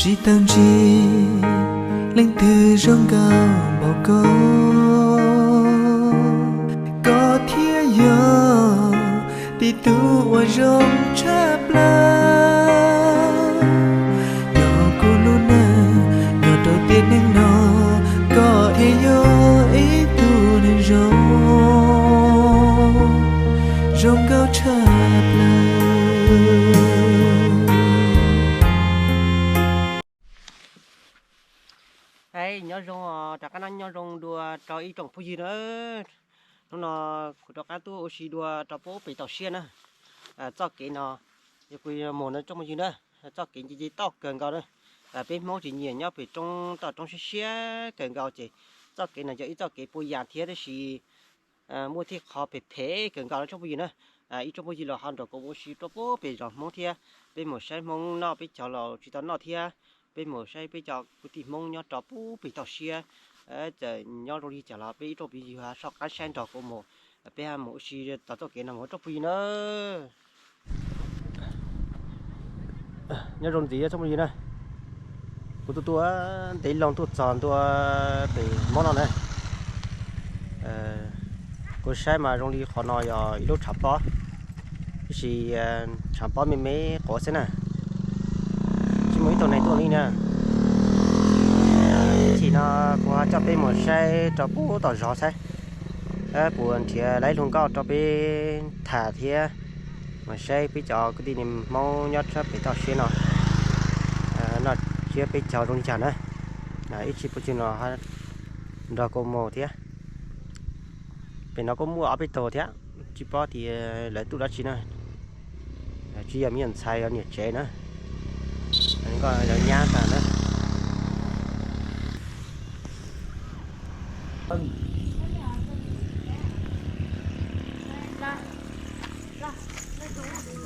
Tsis tau ntsib leej twg zoo nkauj npaum koj, koj thiaj yog tib tug uas zoo tshaj plaws. Yog kuv lub neej nyob rau tiam neej no, koj thiaj yog ib tug neeg zoo, zoo nkauj tshaj plaws. Nyob zoo, rov qab nyob zoo dua rau ib tsoom phooj ywg na. Hnub no kuv rov qab tuaj ua si dua rau puag pem toj siab na. Txoj kev no yog kuv mus na tsoom phooj ywg na, txoj kev nce toj kawg nkaus na. Peb Hmoob tsis nyiam nyob pem roob toj roob siab siab kawg nkaus ces txoj kev no yog ib txoj kev puas yam thiab tab sis muaj tej qhov phem phem kawg nkaus na tsoom phooj ywg na. Ib tsoom phooj ywg los ho nrog kuv ua si rau puag pem zos Hmoob thiab, peb mus saib Hmoob noj peb caug los tsis tau noj thiab. Peb mus saib peb cov kwv tij Hmoob nyob rau puag pem toj siab, txawm nyob zoo li cas los peb ib tsoom phooj ywg soj qab saib nrog kuv mus, peb mus ua si tom txoj kev no mus tsoom phooj ywg na. Nyob zoo ntxiv tsoom phooj ywg na, kuv tuaj tuaj ntev loo tuaj txog ntua pem Hmoob no na. Kuv saib mas zoo li qhov no yog ib lub tshav pob, tab sis tshav pob me me quav xwb na, tsis muaj ib tug neeg tuaj li na. Ib chim no kuv ho coj peb mus saib rau puag tom zos saib puas nrhiav laib hluas nkauj rau peb tham thiab, mus saib peb cov kwv tij Hmoob nyob sab pem toj siab no noj tsiab peb caug zoo li cas na. Ib tsoom phooj ywg no nrog kuv mus thiab. Pem no kuj muaj ob peb tug thiab, tsis paub tias lawv tuaj dab tsi na. Tsis yog me nyuam ntxhais, yog niam tsev na, lawv nyab tas na.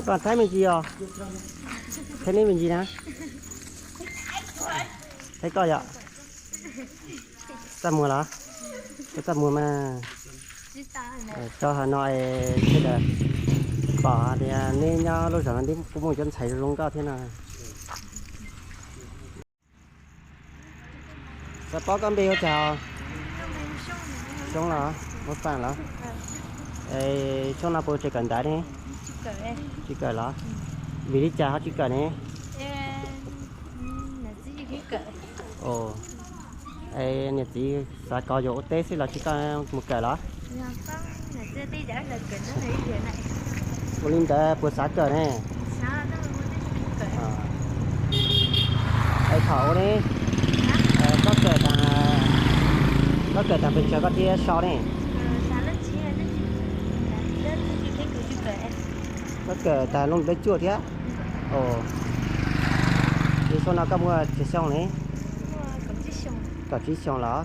Koj Thaib me ntsis os? Thaib neb me ntsis na? Thaib koj yom? Txaj muag los? Koj txaj muag mas. Tso hais no es sawv daws pom tias neb nyob lub zos no neb kuj muaj cov ntxhais zoo zoo nkauj thiab no. Xav paub koj npe hu cas? Xyoob los? Muaj Faj los? Es Xyoob no puas tseem kawm ntawv ne? Tsis kawm los? Vim li cas ho tsis kawm ne? Es niam txiv xav kom yus ua teb xwb los tsis kom mus kawm los? Ua li ntawd puas xav kawm ne? Es thaum ub ne, koj kawm, koj kawm tag pes tsawg koj thiaj so ne? Koj kawm tag lub ntawd cuaj thiab. Ces xyoo no koj muaj tsawg xyoo ne? Kaum tsib xyoo los?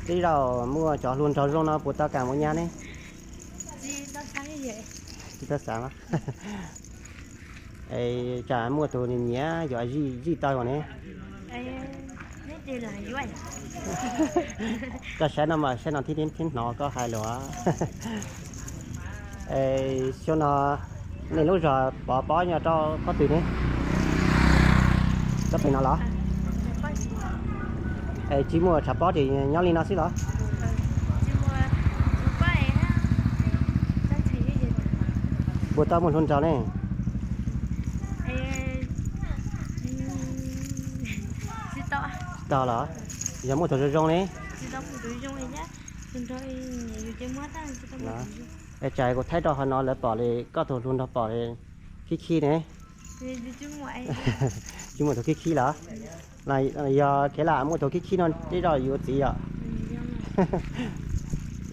Tej zaum muaj cov hluas nraug zoo no puas tau kam ua nyab ne? Tsis tau xav. Es tsam muaj tus nyiam nyiam yuav zij tau ne. Koj saib no mas saib no thiaj hnov koj hais lus. Es xyoo no nej lub zos pov pob nyob rau qhov twg ne? Rau pem no los? Es tsis muaj tshav pob ces nyob li no xwb los? Puas tau muaj hluas nraug ne? Tsis tau los? Yog muaj tus zoo zoo ne? Es tsam kuv thaij rau hauv no lawv pom li koj tus hluas nraug pom li khib khib ne? Tsis muaj tus khib khib los? Yog kev lam muaj tus khib khib no tej zaum yuav txiv yom?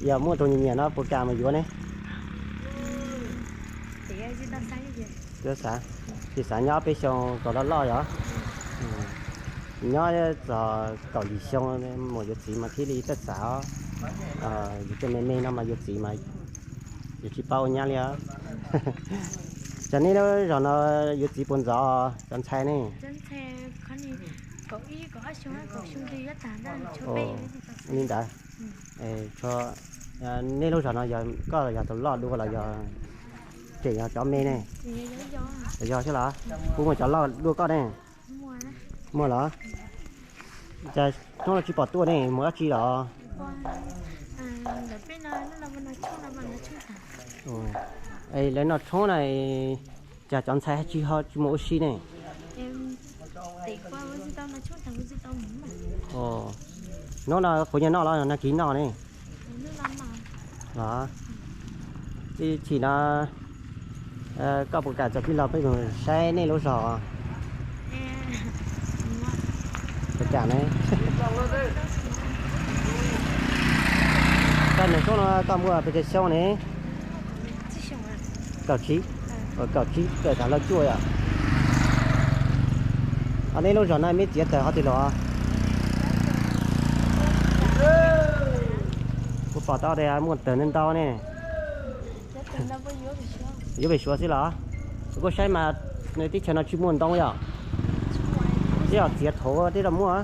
Yog muaj tus nyiam nyiam no puas kam mus yuav ne? Tsis xav, tsis xav nyob peb xyoo kom loj loj yom? Nyob txog kaum yim xyoo mus yuav txiv mas thiaj li txawj xav. Yus tej me me no mas yuav txiv mas yus tsis paub ua nyab li os. Ces nej lub zos no yuav txiv puas ntxov cov ntxhais ne? Li ntawd, nej lub zos no yog koj yog tus loj dua los yog tseem yog cov me ne? Yog xwb los? Puas muaj cov loj dua koj ne? Muaj los? Cas hnub no tsis pom tuaj ne, mus dab tsi los? Lawv noj tshoob na, cas cov ntxhais tsis ho tsis mus ua si ne? Hnub no qhuav nyiaj noj los nag kis noj ne? Los, ib chim no koj puas kam txog tij laug peb mus saib nej lub zos? Puas kam ne? Koj nws hnub no koj muaj pes tsawg xyoo ne? Kaum tsib, kaum tsib kawm tag laj cuaj yom. Ho nej lub zos no meb txiav taws qhov twg los? Kuv pom tau tias muaj taws ntau ntau ne. Yuav pem Suav xwb los? Kuv saib mas teb chaws no tsis muaj ntoo yom. Tej zaum txiav thaum tej zaum muaj.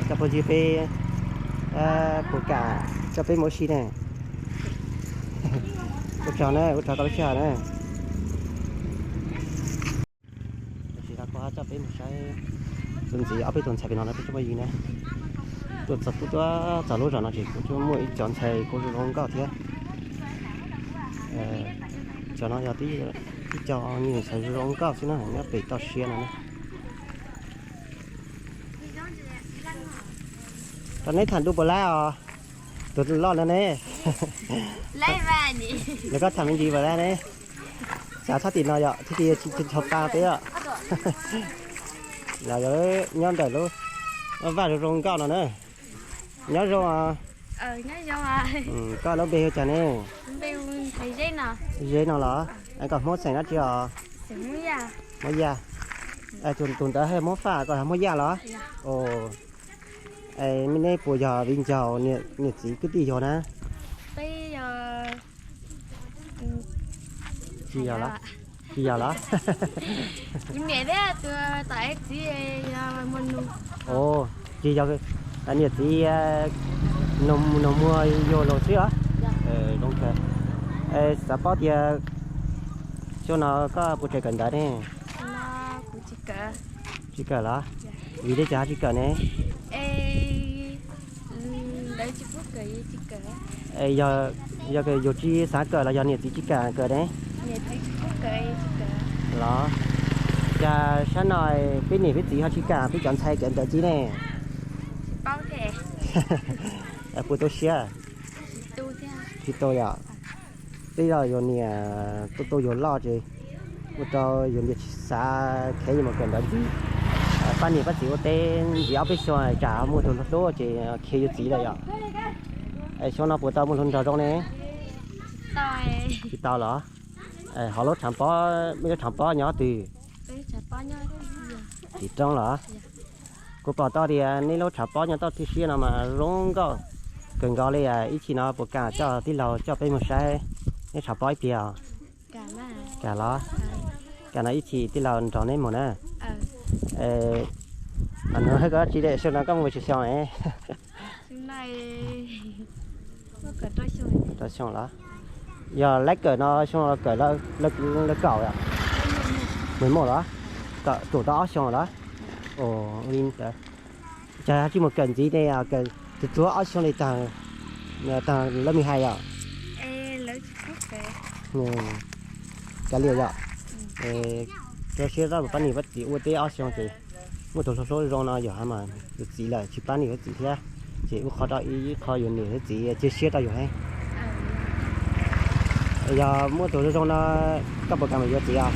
Cov phooj ywg peb puas kam coj peb mus ua si ne? Ua tsaug na, ua tsaug koj lub sij hawm na. Tam sim no kuv ho coj peb mus saib tus ntxiv ob peb tus ntxhais pem no na, peb tsoom phooj ywg na. Tuaj txog, tuaj txog lub zos no ces kuj muaj ib co ntxhais kuj zoo zoo nkauj thiab. Cov no yog ib co ntxhais zoo zoo nkauj xwb na, nyob pem toj siab no na. Rau neb tham ntu puas laib os? Tus loj no ne? Nws koj tham me ntsis puas laib ne? Xav txhob tim no yom, txhob tim tsis tshua pa peb os. Los yog nyob ntawm lub vaj zoo zoo nkauj no na. Nyob zoo os. Koj lub npe hu cas ne? Zeb no los? Koj Hmoob xeem dab tsi os? Hmoob Yaj. Tus ntawd Hmoob Faj, koj Hmoob Yaj los? Neb puas yog viv ncaus, niam txiv kwv tij yug na? Tsis yog los? Tsis yog, niam txiv nug muag yug los xwb os. Zoo kawg. Xav paub tias xyoo no koj puas tseem kawm ntawv ne? Tsis kawm los? Vim li cas ho tsis kawm ne? Yog yus tsis xav kawm los yog niam txiv tsis kam kawm ne? Los, cas sab no peb niam peb txiv ho tsis kam peb cov ntxhais kawm ntawv ntxiv ne? Puas tu siab? Tsis tu yom. Twb yog yus niam tu tu yus loj ces ua rau yus niam tsis xav khiav yus mus kawm ntawv ntxiv. Pab niam pab txiv ua teb ntxiv ob peb xyoos tsam muaj tus hlub hlub ces khiav yus txiv lawm yom. Es xyoo no puas tau muaj hluas nraug zoo ne? Tsis tau los? Hauv lub tshav pob, mej lub tshav pob nyob twg? Tim roob los? Kuv pom tau tias nej lub tshav pob nyob toj siab no mas zoo nkauj kawg nkaus li. Ib chim no puas kam coj tij laug coj peb mus saib nej tshav pob ib pliag? Kam los? Kam no ib chim tij laug nrog neb mus na. Koj tsis de xyoo no koj muaj pes tsawg xyoo? Rau xyoo los? Yog lawv kawm no xyoo no kawm lawv kaum, mười một los? Kawm tau ob xyoo los? Ua li ntawd, cas tsis mus kawm ntxiv ne, kawm tsuag tsuag ob xyoo li tag, tag lớp mười hai yom? Kav liam yom. Rau siab zog pab niam pab txiv ua teb ob xyoo ces muaj tus hluas hlub zoo no yog mas yus txiv lawm tsis pab niam pab txiv thiab, ces ua qhov rau ib qho yus niam yus txiv cia siab rau yus heev. Yog muaj tus zoo zoo no koj puas kam mus yuav txiv os?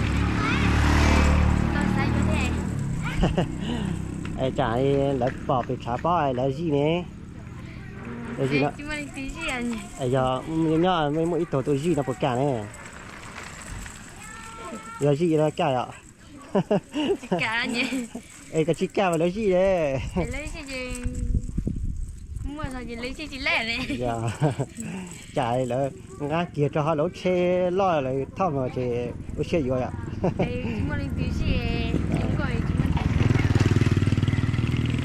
Es tsam lawv pom pem tshav pob lawv zij ne. Yog nyob muaj ib tug tuaj zij no puas kam ne? Yog zij no kam yom? Es koj tsis kam mas lawv zij ne. Yog, tsam lawv nqa kiag rau hauv lub tsheb loj lawv thauj mus ces ua siab yuav yom.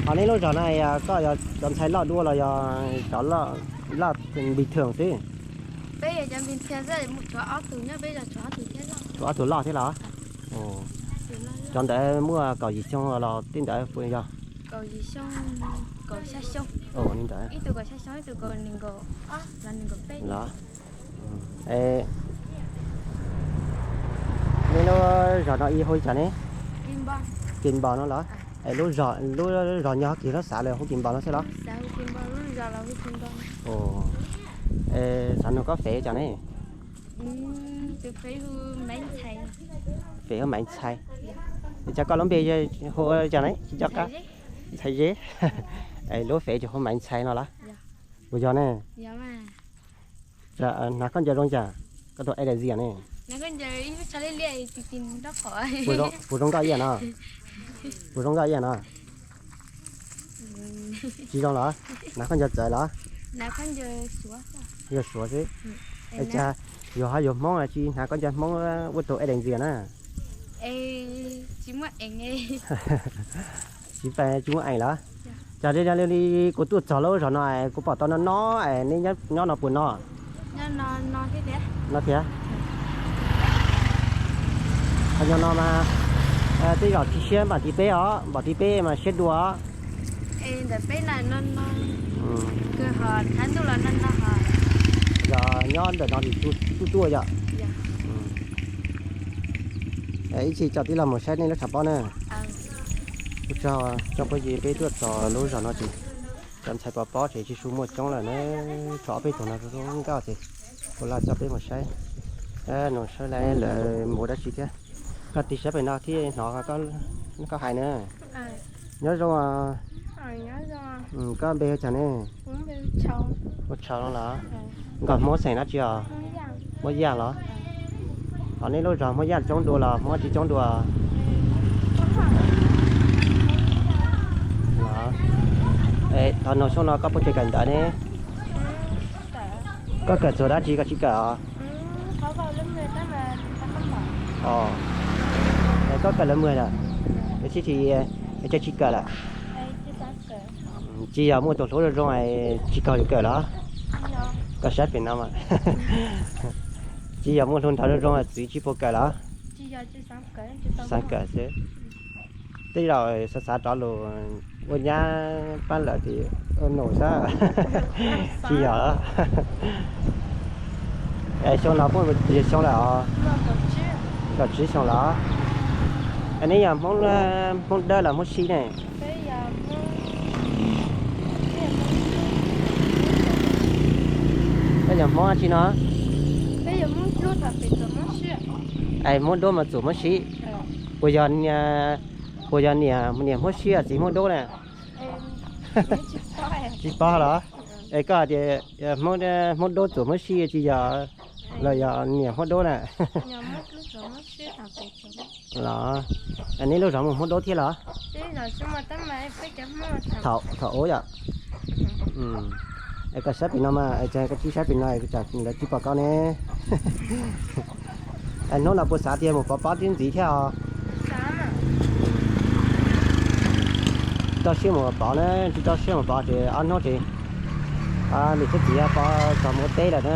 Ho neb lub zos no koj yog cov ntxhais loj dua los yog cov loj bình thường xwb? Peb yog cov bình thường xwb, tshuav ob tug nyob peb zos, tshuav ob tug thiab loj. Ob tug loj thiab los? Cov ntawd muaj kaum yim xyoo los tej ntawd puas yog? Li ntawd. Los, nej lub zos no ib hu li cas ne? Kis Npos no los? Es lub zos nyob kis lub xav lawm hu Kis Npos no xwb los? Xav nug koj fem cas ne? Fem hu Maiv Ntxhais. Cas koj lub npe hu cas ne? Tsis nco qab. Ntxhais Zeb. Es lub fem ces hu Maiv Ntxhais no los? Puas yog ne? Hnav koj ncaws zoo cas? Koj tus Adidas ne? Puas zoo nkauj ib yam no? Puas zoo nkauj ib yam no? Tsis zoo los? Hnav koj ncaws txawv los? Ncaws Suav xwb. Es cas yus ho yus Hmoob tsis hnav koj ncaws Hmoob ua tus Adidas na? Tsis pa tsis muaj eem los? Cas li li kuv tuaj txog lub zos no kuv pom tau no no es neb nyob no puas no? No thiab. Qhov no no mas tej zaum tsis siab npaum tim peb os, npaum tim peb mas siab dua. Yog nyob ntawm no tuaj tuaj yom. Ib chim coj tij laug mus saib nej lub tshav pob na. Ua tsaug cov phooj ywg, peb tuaj txog lub zos no ces cov ntxhais pov pob ces tsis su muaj coob lawm na, tshuav ob peb tug no zoo nkauj ces kuv los coj peb mus saib. Nus saib lawv mus dab tsi thiab. Koj tig sab pem no thiaj hnov koj hais na. Nyob zoo. Koj npe hu cas ne? Hu Tshau no los? Nkauj Hmoob xeem dab tsi os? Hmoob Yaj los? Ho nej lub zos Hmoob Yaj coob dua los Hmoob tsis coob dua? Thaum nug xyoo no koj puas tseem kawm ntawv ne? Koj kawm txog dab tsi koj tsis kawm os? Koj kawm lawv muag lawm, es tsis kawm lawm? Tsis yog muaj tus hluas zoo zoo tsis kawm li kawm los? Koj saib pem no mas. Tsis yog muaj hluas nraug zoo zoo txwv tsis pub kawm los? Xav kawm xwb. Tej zaum xav xav rov lus ua nyab pab lawm ces ua nus xwb. Tsis yog. Xyoo no puas yog xyoo lawm os? Kaum tsib xyoo los? Neb yog Hmoob Dawb los Hmoob Sib ne? Koj yog Hmoob dab tsi no? Es Hmoob Dub mas txuam Hmoob Sib. Puas yog, puas yog niam, niam Hmoob Sib txiv Hmoob Dub na? Tsis paub los? Es koj hais tias Hmoob Dub txuam Hmoob Sib tsis yog, los yog niam Hmoob Dub na? Los, neb lub zos muaj Hmoob Dub thiab los? Thaum ub yom. Es koj saib pem no mas, koj tsis saib pem no, lawv tsis pom koj ne. Hnub no puas xav tias mus pov pob tib ntxiv thiab os? Rau siab mus pov na, tsis rau siab mus pov ces ob hnub ces niam thiab txiv pov txog mus ua teb lawm na.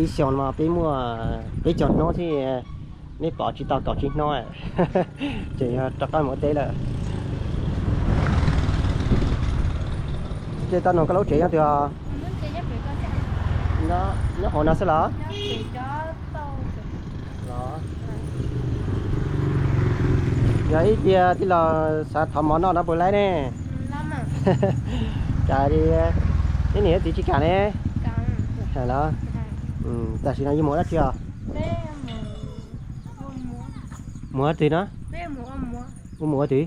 Ib xyoo no peb muaj peb caug hnub thiab, neb pov tsis tau kaum tsib hnub, ces yog rov qab mus ua teb lawm. Ces tau nug koj lub tsev nyob twg os? Nyob hauv no xwb los? Yog ib tiag tij laug xav thov mov noj no puas laib ne? Cas li, neb niam txiv tsis kam ne? Los, tam sim no yus mus dab tsi os? Mus ua twg no? Mus ua twg?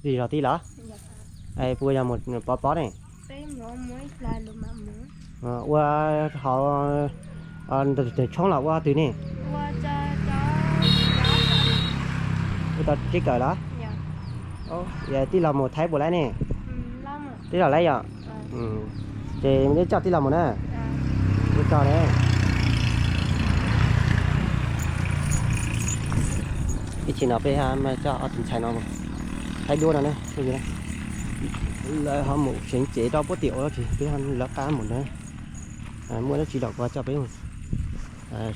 Tim zos tij los? Es puas yog mus pov pob ne? Ua hauv ntawm tshoob los ua twg ne? Ua tau teb kawm los? Tij laug mus Thaib puas laib ne? Tij laug laib yom? Ces neb coj tij laug mus na. Ua tsaug ne. Ib chim no peb coj ob tug ntxhais no mus Thaib duab no ne. Lawv ho mus tsev rau puab tim ua tsis peb lawv qab mus na. Muaj dab tsi los kuv coj peb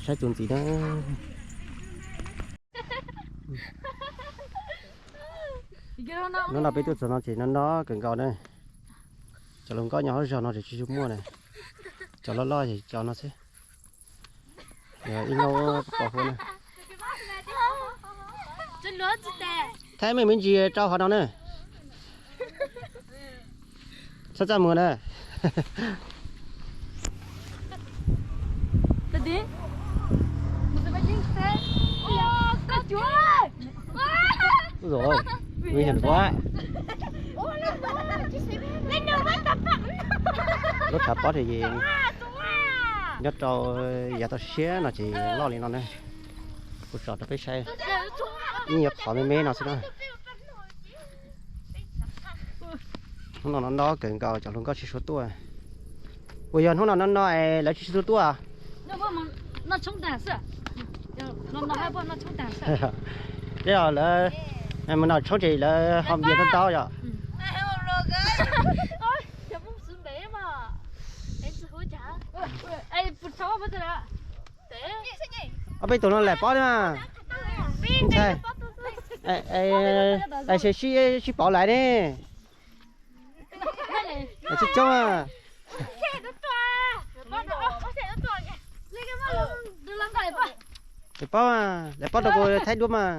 saib txuas ntxiv na. Hnub no peb tuaj txog no ces no no kawg nkaus na. Cov hluas nkauj nyob hauv zos no ces tsis muaj na. Cov loj loj ces cov no xwb. Ib nyuag pos huab na. Thaij me me ntsis rau hauv no na. Txhob txaj muag na. Ui dồi ôi, nguy hiểm quá. Lub tshav pob ces nyob rau yav toj siab no ces loj li no na. Kuv tso rau peb saib, ib nyuag qhov me me no xwb na. Hnub no no no kawg nkaus cov hluas nkauj tsis tshua tuaj. Uas yog hnub no no no es lawv tsis tshua tuaj. Tej zaum lawv mus noj tshoob ces lawv ho npias tau tau yom. Ob peb tus no lam pob na. Ntshai, sib pov laiv ne. Tsis coob. Lam pob, lam pob rau kuv thaij duab mas.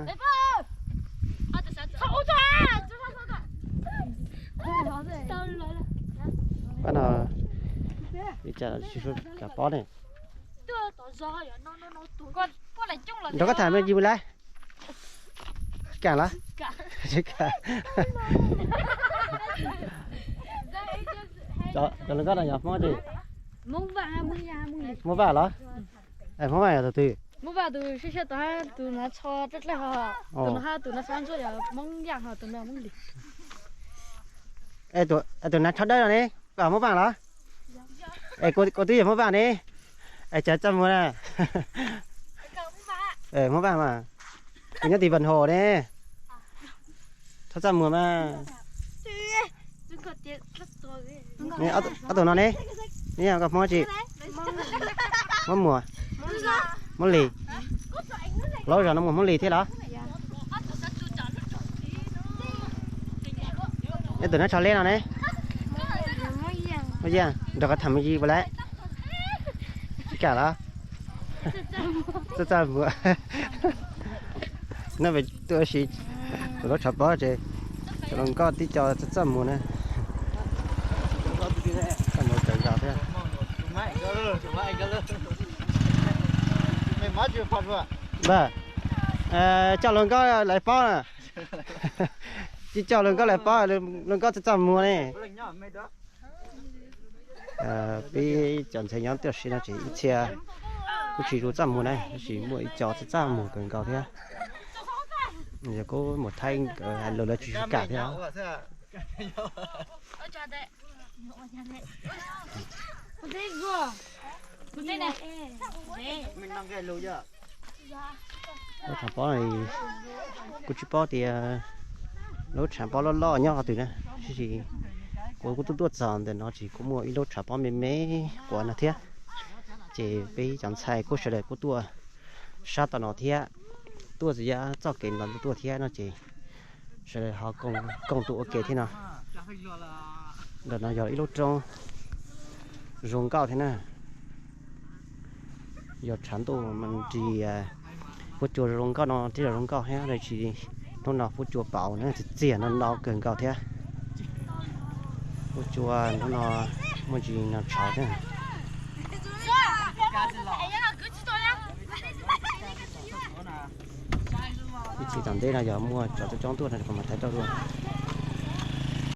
Pab no, lam pob ne. Nrog koj tham me ntsis mus lawm. Tsis kam los? Tsis kam. Cov hluas nkauj no yog Hmoob twg? Hmoob Vaj los? Hmoob Vaj yog tus twg? Hmoob Vaj tus siab siab tus hab tus hnav tsho dlej dlej ho, tus no hab tus hnav tsho ntsuab yog Hmoob Yaj ho tus no Hmoob Lis. Tus hnav tsho dawb no ne, koj Hmoob Vaj los? Es kuv twb yog Hmoob Vaj ne. Es cas txaj muag na? Hmoob Vaj mas, kuv nyob tim Vaj Hom ne. Txhob txaj muag mas. Ob tug no ne, neb yog nkauj Hmoob tsi? Hmoob Muas, Hmoob Lis. Lawv zos no muaj Hmoob Lis thiab los? Neb tus hnav tsho dlej no ne? Nrog koj tham me ntsis puas laib? Tsis kam los? Txaj txaj muag. No tuaj ua si, kuv lub tshav pob ces cov hluas nkauj tib co txaj txaj muag na. Txaj muag kawg nkaus thiab. Npawg, coj hluas nkauj lawv paub na. Tsis coj hluas nkauj lawv paub, hluas nkauj txaj txaj muag ne. Peb cov ntxhais nyob tuaj ua si no ces ib txhia kuj tsis txaj muag na, tab sis muaj ib co txaj txaj muag kawg nkaus thiab. Yog kuv mus thaij nkawd hais lus lawv tsis kam thiab. Lub tshav pob, kuv tsis paub tias lub tshav pob loj loj nyob qhov twg na, tab sis kuv kuj tuaj tuaj txog ntawm no ces kuj muaj ib lub tshav pob me me quav no thiab. Ces peb cov ntxhais kuj sawv daws kuj tuaj sab tom no thiab, tuaj txog yav txoj kev no tuaj thiab no ces sawv daws ho koom tuaj ua ke thiab no. Ntawm no yog ib lub roob zoo nkauj thiab na. Yog tshav ntuj mas nws nrig, huab cua zoo nkauj no thiab, zoo nkauj thiab, tab sis hnub no huab cua pauv na, txias txias no no kawg nkaus thiab. Huab cua hnub no muaj ntsis no tshauv thiab. Ib txhis tom ntej no yog muaj cov coob coob tuaj no kuv mam thaij rau dua.